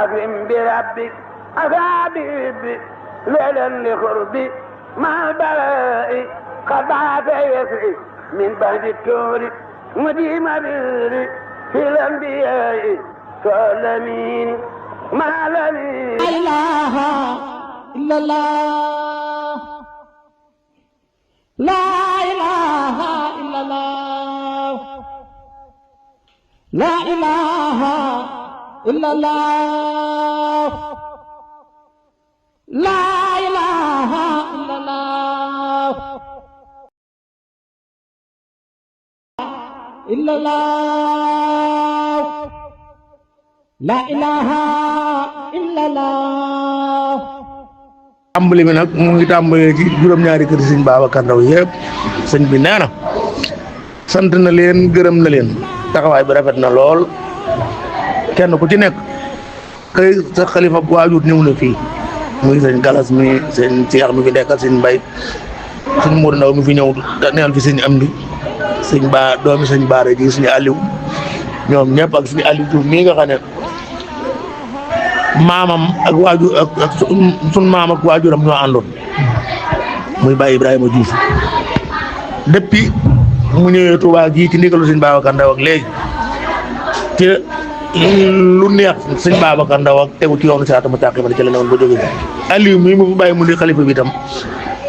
أكرم بربك أفابي ليلا لخربي مع البلاء قد بعث يسري من بعد التور مديم بري في الأنبياء سلمين مع الأمين. لا إله إلا الله لا إله إلا الله لا إله إلا الله لا إله إلا الله إلا الله لا إله إلا الله. tàmbali mi nag mu ngi tàmbalee ci juróom-ñaari kër sëñ Babacar Ndaw yëpp sëñ bi nee na sant na leen gërëm na leen taxawaay bi rafet na lool kenn ku ci nekk kay sa xalifa waajur ñëw na fii muy sëñ Galas mi sëñ Cheikh mi fi nekkal sëñ Mbay sëñ Modou Ndaw mi fi ñëw neel fi sëñ Amdi sëñ Ba doomi sëñ Baara ji sëñ Aliou ñoom ñëpp ak sëñ Aliou Diouf mii nga xam ne maamam ak waajur ak sun maam ak waajuram ñoo àndoon muy Baye Ibrahima Diouf depuis mu ñëwee Touba gii ci ndigalu sëñ Babacar Ndaw ak léegi te lu neex sëñ Babacar Ndaw ak tegu ci yoonu saata mu tàqi ma ci la newoon ba jóge Aliou mii mu fi bàyyi mu di xalifa bi itam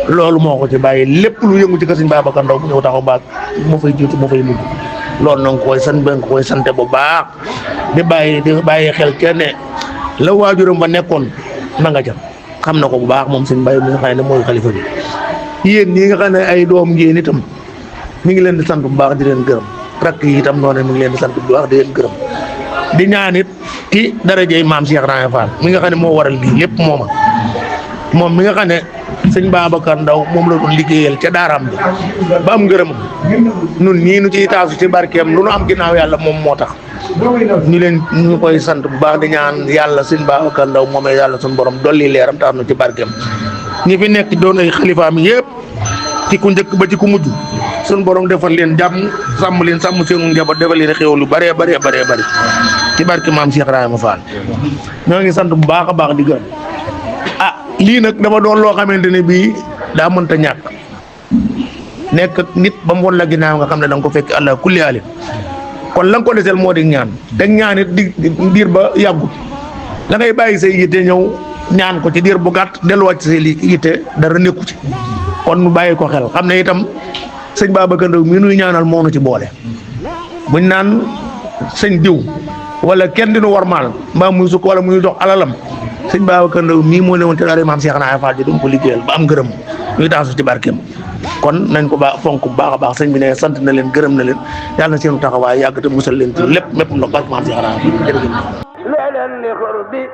loolu moo ko ci bàyyi lépp lu yëngu ci kër sëñ Babacar Ndaw mu ñëw taxaw baag moo fay jiitu moo fay mujj loolu na nga koy sant ba nga koy sante bu baax di bàyyi xel kenn la waajuram ba nekkoon na nga ca xam na ko bu baax moom sëñ Baye mi nga xam ne mooy xalifa bi yéen ñi nga xam ne ay doom ngeen itam mi ngi leen di sant bu baax di leen gërëm rakk yi itam noonu mi ngi leen di sant bu baax di leen gërëm di ñaan it ci darajey maam Cheikh Ibrahima Fall mi nga xam ne moo waral lii lépp moom mi nga xam ne sëñ Babacar Ndaw moom la doon liggéeyal ca daaraam bi ba am ngërëm nun ñii nu ciy taasu ci barkeem lu nu am ginnaaw yàlla moom moo tax ñu koy sant bu baax di ñaan yàlla sëñ Babacar Ndaw moomee yàlla suñu borom dolli leeram tax nu ci barkeem ñi fi nekk doon ay xalifaam yëpp ci ku njëkk ba ci ku mujj suñu borom defal leen jàmm sàmm leen sàmm seenu njaboot defal leen xéwal lu bëree bëri ci barke maam Cheikh Ibrahima Fall ñoo ngi sant bu baax a baax di gërëm lii nag dafa doon loo xamante ne bii daa mënta ñàkk nekk nit ba mu won la ginnaaw nga xam ne da nga ko fekk àlla kulli alim kon la nga ko desel moo di ñaan te ñaan it di diir ba yàggut la ngay bàyyi say yitte ñëw ñaan ko ci diir bu gàtt delluwaat ci say yitte dara nekku ci kon nu bàyyi ko xel xam ne itam sëñ Babacar Ndaw mi nuy ñaanal moo nu ci boole buñ naan sëñ diw wala kenn dinu warmaal mbaa muy sukk wala muy dox alalam sëñ Babacar Ndaw mii moo ne woon te daal maam Cheikh Ibrahima Fall ji doon ko liggéeyal ba am gërëm ñuy taasu ci barkeem kon nañ ko fonk bu baax a baax sëñ bi ne sant na leen gërëm na leen yàlla na seenu taxawaay yàgg te musal leen ci lépp mépp ndox barke maam Cheikh Ibrahima jërëjëf ليلا لخربي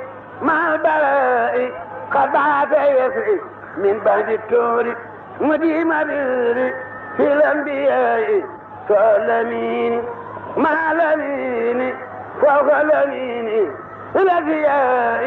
مع البلاء قد بعث يسري من بعد التور مديم بري في الأنبياء سلمين مع الأمين فوق الأمين الأنبياء